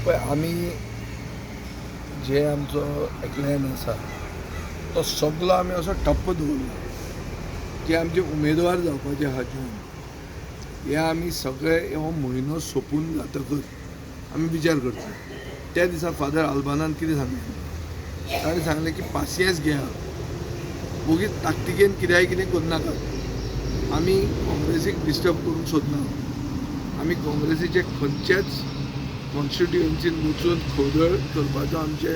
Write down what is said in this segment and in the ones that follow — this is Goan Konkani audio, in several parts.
पळय, आमी जे आमचो प्लॅन आसा तो सगलो आमी असो ठप्प दवरला की आमचे उमेदवार जावपाचे आहा जून हे आमी सगळे हो म्हयनो सोंपून जातकच आमी विचार करचो. त्या दिसा फादर आल्बानान कितें सांगलें, ताणें सांगलें की पासियेंस घेया, वगीच ताकतिकेन कित्याय कितें करनाकात. आमी काँग्रेसीक डिस्टर्ब करूंक सोदना, आमी काँग्रेसीचे खंयच्याच कॉन्स्टिट्युएन्सीन वचून खवदळ करपाचो आमचे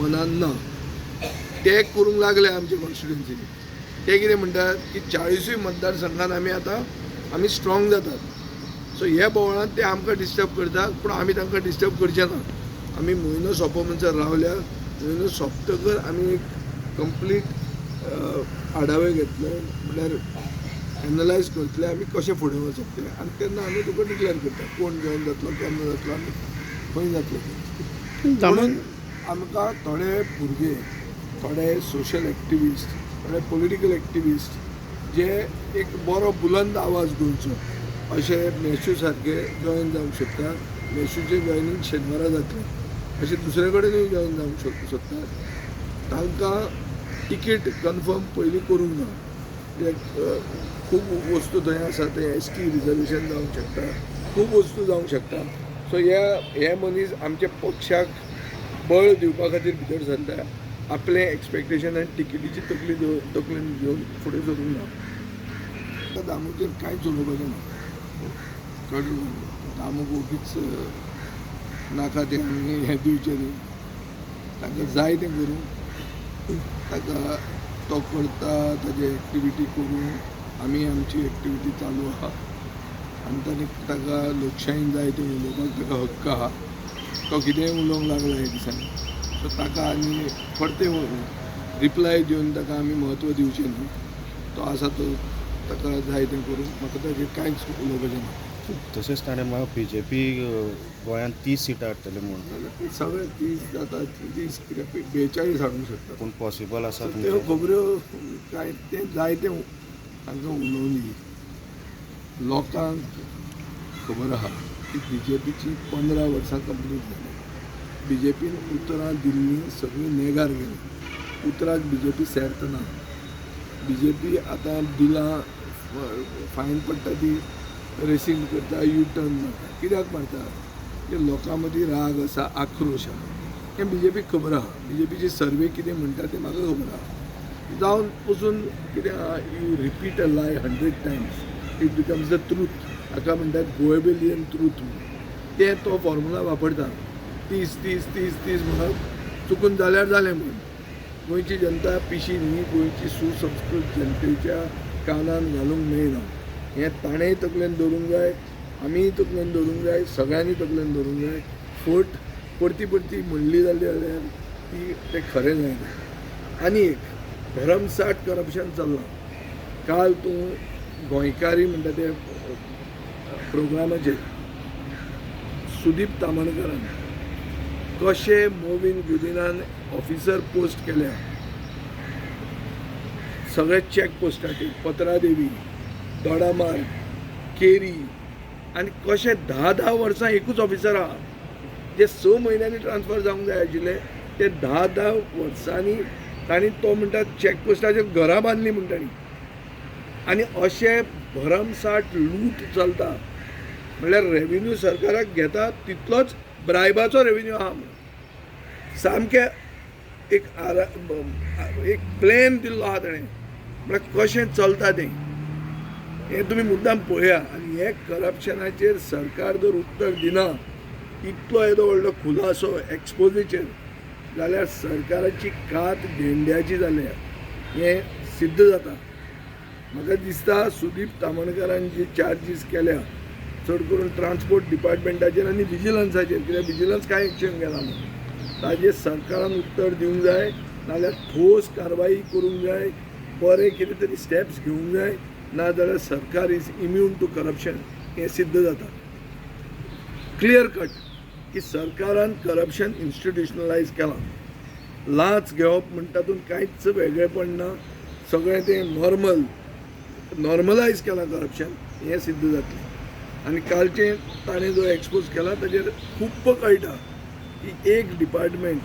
मनान ना. ते करूंक लागले आमचे कॉन्स्टिट्युएन्सीन. ते कितें म्हणटात की 40ूय मतदारसंघात आमी आतां आमी स्ट्रॉंग जातात. सो ह्या बोवाळांत ते आमकां डिस्टर्ब करतात, पूण आमी तांकां डिस्टर्ब करचे ना. आमी म्हयनो सोंपो म्हणसर रावल्या. म्हयनो सोंपतकर आमी एक कंप्लीट आढावे घेतले, म्हणल्यार एनलायज करतले आमी कशें फुडें वचप तें, आनी तेन्ना आमी तुका डिक्लेर करता कोण जॉयन जातलो, केन्ना जातलो आनी खंय जातलो तें. म्हणून आमकां थोडे भुरगे, थोडे सोशल एक्टिविस्ट, थोडे पॉलिटिकल एक्टिविस्ट जे एक बरो बुलंद आवाज गोंयचो अशे मॅश्यू सारके जॉयन जावंक सोदता. मॅश्यूचें जॉयनींग शेनवारा जातलें. अशें दुसरे कडेनूय जॉयन जावंक सोदतात. तांकां तिकीट कन्फर्म पयलीं करूंक ना, कित्याक खूब वस्तू थंय आसा, थंय एस टी रिजर्वेशन जावंक शकता, खूब वस्तू जावंक शकता. सो हे मनीस आमच्या पक्षाक बळ दिवपा खातीर भितर सरता, आपलें एक्सपेक्टेशन आनी तिकेटीची तकली तकलेन घेवन फुडें सरूंक ना. दामूचेर कांयच उलोवपाचें ना, कळ्ळें? दामूक ओगीच नाका तें आमी हें दिवचें न्ही. ताका जाय तें करूं, ताका तो करता ताजी एक्टिविटी करूं, आमी आमची एक्टिविटी चालू आहा. आनी ताणें ताका लोकशायेन जाय तें उलोवपाक ताका हक्क आहा. तो कितेंय उलोवंक लागला ह्या दिसांनी, सो ताका आनी परतें रिप्लाय दिवन ताका आमी म्हत्व दिवचें न्हू. तो आसा तो ताका जाय तें करूं, म्हाका ताजेर कांयच उलोवपाचें ना. तशेंच ताणें म्हाका बीजेपी गोंयांत 30 सिटां हाडटले म्हूण. जाल्यार सगळे 30 जाता, 30 कित्याक 42 हाडूंक शकता. पूण पॉसिबल आसा सो त्यो तुमचें? खबऱ्यो काय तें जाय तें तांकां उलोवनी. लोकांक खबर आहा की बीजेपीची 15 वर्सां कंप्लीट जाली. बीजेपीन उतरां दिल्लीं सगळीं नेगार गेलीं. उतराक बीजेपी सेर्त ना. बीजेपी आतां बिलां फायन पडटा ती रेसींग करता, यू टर्न मारता. कित्याक मारता? की लोकां मदीं राग आसा, आक्रोश आहा. हें बीजेपीक खबर आहा. बीजेपीची सर्वे कितें म्हणटा तें म्हाका खबर आहा. जावन पसून कितें आहा, you repeat a lie 100 times, it becomes the truth. हाका म्हणटात गोएबेलियन ट्रूथ म्हणून. ते तो फॉर्मुला वापरता, 30 30 30 30 म्हणत चुकून जाल्यार जालें म्हूण. गोंयची जनता पिशी न्ही, गोंयची सुसंस्कृत जनतेच्या कानान घालूंक मेळना. हें ताणेंय तकलेन दवरूंक जाय, आमीय तकलेन दवरूंक जाय, सगळ्यांनी तकलेन दवरूंक जाय. फट परती परती म्हणली जाल्यार ती तें खरें जायना. आनी एक भरमसाठ करप्शन चल्लां. काल तूं गोंयकारी म्हणटा ते प्रोग्रामाचेर सुदीप तामणकरान कशें मोविन गुदिनान ऑफिसर पोस्ट केल्या सगळे चॅक पोस्टाचेर, पत्रादेवी, दोडामार्ग, केरी, आनी कशें 10-10 वर्सां एकूच ऑफिसर आहा, जे 6 म्हयन्यांनी ट्रान्सफर जावंक जाय आशिल्ले ते 10-10 वर्सांनी तांणी तो म्हणटा चॅक पोस्टाचेर घरां बांदली म्हण तांणी. आनी अशें भरमसाठ लूट चलता. म्हणल्यार रेवेन्यू सरकाराक घेता तितलोच ब्रायबाचो रेवेन्यू आहा म्हणून सामकें एक एक प्लॅन दिल्लो आहा ताणें. म्हळ्यार कशें चलता तें हें तुमी मुद्दाम पळया. आनी हे करप्शनाचेर सरकार जर उत्तर दिना, इतलो येदो व्हडलो खुलासो एक्सपोजेचेर जाल्यार सरकाराची कात गेंड्याची जाल्या हें सिद्ध जाता. म्हाका दिसता सुदीप तामणकारान जे चार्जीस केल्या चड करून ट्रान्सपोर्ट डिपार्टमेंटाचेर आनी विजिलन्साचेर, कित्याक विजिलन्स कांय एक्शन घेना म्हणून ताजेर सरकारान उत्तर दिवंक जाय, नाजाल्यार ठोस कारवाई करूंक जाय, बरें कितें तरी स्टेप्स घेवंक जाय, नाजाल्यार सरकार is immune to corruption हें सिद्ध जाता. क्लियर कट की सरकारान करप्शन इन्स्टिट्युशनलायज केलां. लांच घेवप म्हणटा तातूंत कांयच वेगळेपण ना, सगळें तें नॉर्मलायज केलां करप्शन हें सिद्ध जातलें. आनी कालचें ताणें जो एक्सपोज केला ताजेर खूब्ब कळटा. की एक डिपार्टमेंट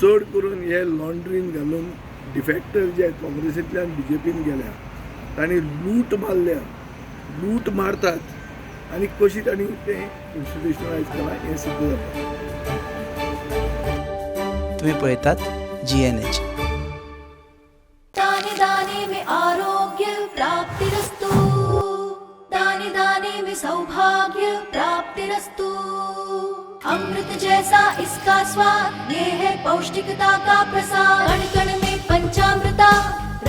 चड करून हे लॉन्ड्रीन घालून डिफेक्टर जे काँग्रेसींतल्यान बीजेपीन गेल्या तांणी लूट मारल्या, लूट मारतात आनी कशी तांणी तें इन्स्टिट्युशनलायज केलां हें सिद्ध जाता. तुम्ही पळयतात GNH. दाने दाने में आरोग्य प्राप्तिरस्तु, दाने दाने में सौभाग्य प्राप्तिरस्तु। अमृत जैसा इसका स्वाद, ये है पौष्टिकता का प्रसाद। कण कण में पंचामृता,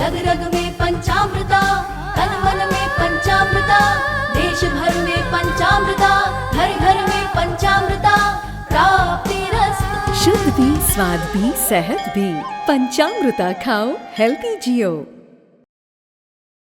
रग रग में पंचामृता, तन मन में पंचामृता, देश भर में पंचामृता, घर घर में पंचामृता प्राप्तिरस्तु। शुद्ध भी, स्वाद भी, सेहत भी। पंचामृता खाओ, हेल्दी जियो।